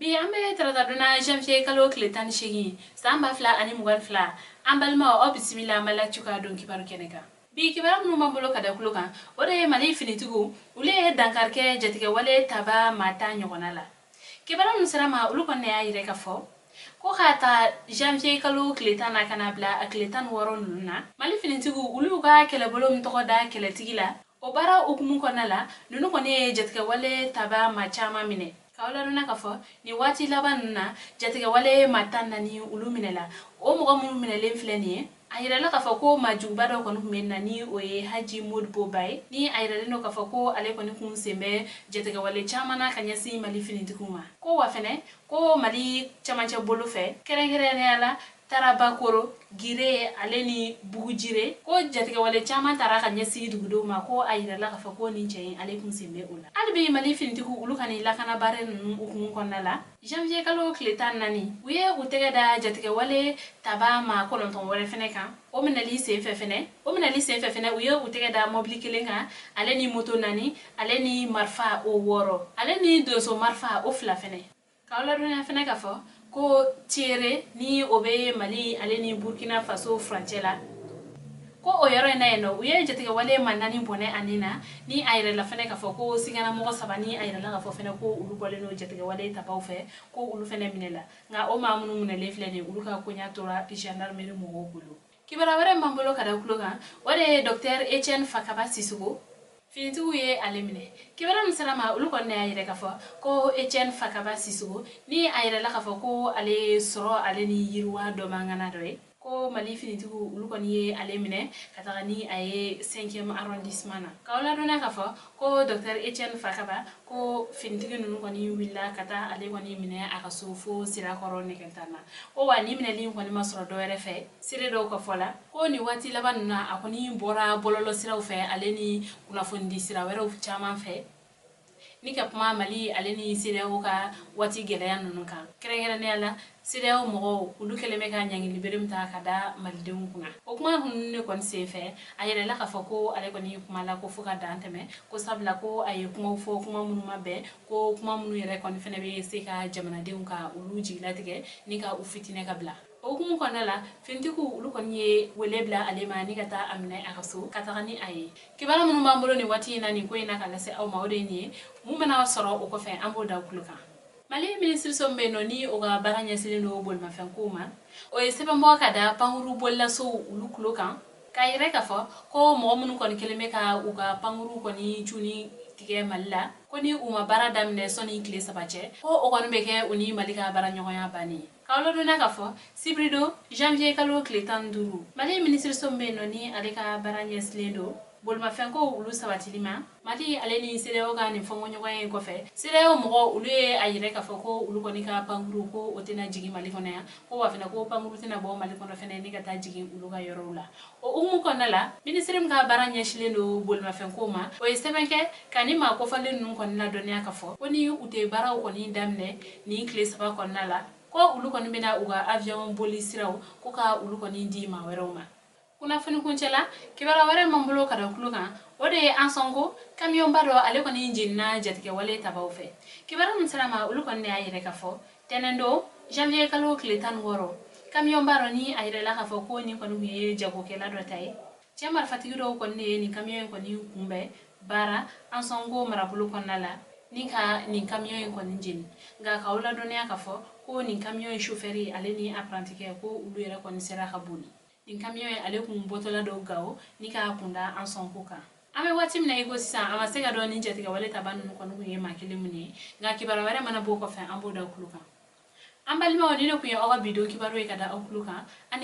Bi an bɛ tarata don na, janvier kalo tile 18, san 2022. An balimaw, aw bisimila Mali Actu ka don kibaru kɛnɛ kan. Bi kibaru minnu b'an bolo ka da tulo kan, o de ye Mali finitigiw, olu ye dankari kɛ jatigɛwale taba maa 10 ɲɔgɔnna la. Kibaru minnu sera ma, olu kɔni y'a yira k'a fɔ ko k'a ta janvier kalo tile 10 na ka na bila a tile 16 ninnu na, Mali finitigiw, olu y'u ka kɛlɛbolo min tɔgɔ da kɛlɛtigi la, o baara hukumu kɔnɔna la, ninnu kɔni ye jatigɛwale taba maa caman minɛ. K'aw ladɔnna k'a fɔ nin waati laban ninnu na, jatigɛwale maa 14 olu minɛla. O mɔgɔ minnu minɛlen filɛ nin ye, a yirala k'a fɔ ko maa juguba dɔ kɔni tun bɛ na, ni o ye Haji Modibo Ba ye, ni a yiralen don k'a fɔ ko ale kɔni kun sen bɛ jatigɛwale caman na ka ɲɛsin Mali finitigiw ma. Ko wa fɛnɛ ko Mali camancɛ bolo fɛ, kɛrɛnkɛrɛnnenya la Tarabakoro, Gire ale ni Bugujire, ko jatigɛwale caman taara ka ɲɛsin dugudenw ma, ko a yirala k'a fɔ ko nin cɛ in, ale kun sen bɛ o la. Hali bi Mali finitigiw, olu ka nin lakana baara ninnu hukumu kɔnɔna la, janvier kalo tile 14, u ye u tɛgɛ da jatigɛwale taba maa 9 wɛrɛ fɛnɛ kan. O minɛli senfɛ fɛnɛ, u ye u tɛgɛ da mɔbili kelen kan, ale ni moto naani, ale ni marifa o 6, ale ni donso marifa o 2 fɛnɛ. K'aw ladɔnniya fɛnɛ k'a fɔ ko Tiere, ni o bɛ Mali ale ni Burkina Faso furancɛ la, ko o yɔrɔ in na yen nɔ, u ye jatigɛwale maa naani bɔnɛ ani na, ni a yɛrɛ la fɛnɛ k'a fɔ ko siganamɔgɔ saba, ni a yɛrɛ la k'a fɔ fɛnɛ ko olu bɔlen don jatigɛwale tabaw fɛ, ko olu fɛnɛ minɛ la. Nka o maa minnu minɛlen filɛ nin ye, olu ka koɲa tora gendarmerie mɔgɔw bolo. Kibaruya wɛrɛ min b'an bolo ka da tulo kan, o de ye docteur Etienne Fakaba Sisoko, finitigiw ye ale minɛ. Kibaruya min sera ma, olu kɔni y'a yɛrɛ k'a fɔ ko Etienne Fakaba Sisoko, ni a yɛrɛ la k'a fɔ ko ale sɔrɔ ale ni yiriwa dɔ mangana dɔ ye, ko Mali finitigiw, olu kɔni ye ale minɛ ka taga ni a ye 5e arrondissement na. K'aw ladɔnniya k'a fɔ ko docteur Etienne Fakaba, ko finitigi ninnu kɔni wulila ka taa ale kɔni minɛ a ka so fo Sirakɔrɔ Nɛgɛntan na. Ko wa ni minɛli in kɔni ma sɔrɔ dɔwɛrɛ fɛ, seere dɔw ka fɔ la, ko nin waati laban ninnu na, a kɔni bɔra bɔlɔlɔ siraw fɛ ale ni kunnafonidi sira wɛrɛw caman fɛ, ni ka kuma Mali ale ni CEDEAO ka waati gɛlɛya ninnu kan, kɛrɛnkɛrɛnnenya la CEDEAO mɔgɔw, olu kɛlen bɛ ka ɲangili bere min ta ka da malidenw kunna. O kuma ninnu de kɔni senfɛ, a yɛrɛla k'a fɔ ko ale kɔni kuma la ko fo ka dan tɛmɛ, ko sabula ko a ye kumaw fɔ, kuma minnu ma bɛn, ko kuma minnu yɛrɛ kɔni fɛnɛ bɛ se ka jamanadenw ka olu jigilatigɛ ni ka u fitinɛ ka bila. O hukumu kɔnɔna la, finitigiw, olu kɔni ye wele bila ale ma ni ka taa a minɛ a ka so ka taga ni a ye. Kibaruya minnu b'an bolo nin waati in na nin ko in na ka lase aw ma, o de ye nin ye. Mun bɛna sɔrɔ o kɔfɛ, an b'o da tulo kan. Mali minisiriso min bɛ yen nɔ, ni o ka baara ɲɛsinnen don bolimafɛnkow ma, o ye sɛbɛn bɔ ka da pankuru bolilasow olu tulo kan, k'a yɛrɛ k'a fɔ ko mɔgɔ minnu kɔni kɛlen bɛ ka u ka pankuru kɔni cunni tigɛ Mali la, ko ni u ma baara daminɛ sɔnni tile 3 cɛ, ko o kɔni bɛ kɛ u ni Mali ka baara ɲɔgɔnya bannen ye. K'aw ladɔnniya k'a fɔ sibiridon, janvier kalo tile 15, Mali minisiriso min bɛ yen nɔ, ni ale ka baara ɲɛsinnen don bolimafɛnkow olu sabatili ma, Mali ale ni CEDEAO ka nin fɔnkɔɲɔgɔnya in kɔfɛ, CEDEAO mɔgɔw, olu ye a yɛrɛ k'a fɔ ko olu kɔni ka pankuru, ko o tɛna jigin Mali kɔnɔ yan, ko wa fɛnɛ ko pankuru tɛna bɔ Mali kɔnɔ fɛnɛ ni ka taa jigin olu ka yɔrɔw la. O hukumu kɔnɔna la, minisiri min ka baara ɲɛsinnen don bolimafɛnkow ma, o ye sɛbɛn kɛ ka ni maa kofɔlen ninnu kɔni ladɔnniya k'a fɔ ko ni u tɛ baaraw kɔni daminɛ nin tile 3 kɔnɔna la, ko olu kɔni bɛna u ka avion boli siraw ko ka olu kɔni di maa wɛrɛw ma. Kunnafoni kuncɛ la, kibaruya wɛrɛ m'an bolo ka da tulo kan, o de ye an sɔn ko kamiyɔnba dɔ, ale kɔni jenina jatigɛwale tabaw fɛ. Kibaruya min sera ma, olu kɔni de y'a yɛrɛ k'a fɔ tɛnɛn don, janvier kalo tile 16, kamiyɔnba dɔ, ni a yɛrɛla k'a fɔ ko nin kɔni tun ye jagokɛla dɔ ta ye, cɛ marifatigi dɔw kɔni de ye nin kamiyɔn in kɔni kunbɛn baara Ansɔngo marabolo kɔnɔna la, ni ka nin kamiyɔn in kɔni jeni. Nka k'aw ladɔnniya k'a fɔ ko nin kamiyɔn in sofɛri ale ni aprantikɛ, ko olu yɛrɛ kɔni sera ka boli. Nin kamiyɔn in, ale kun bɔtɔla dɔw Gawo ni k'a kunda Ansɔnko kan. An bɛ waati min na i ko sisan, a ma se ka dɔn ni jatigɛwale taba ninnu kɔni kun ye maa kelen mun ye. Nka kibaruya wɛrɛ mana bɔ o kɔfɛ, an b'o da tulo kan. An balimaw, ni ne kun ye aw ka bi don kibaru ye ka da aw tulo kan.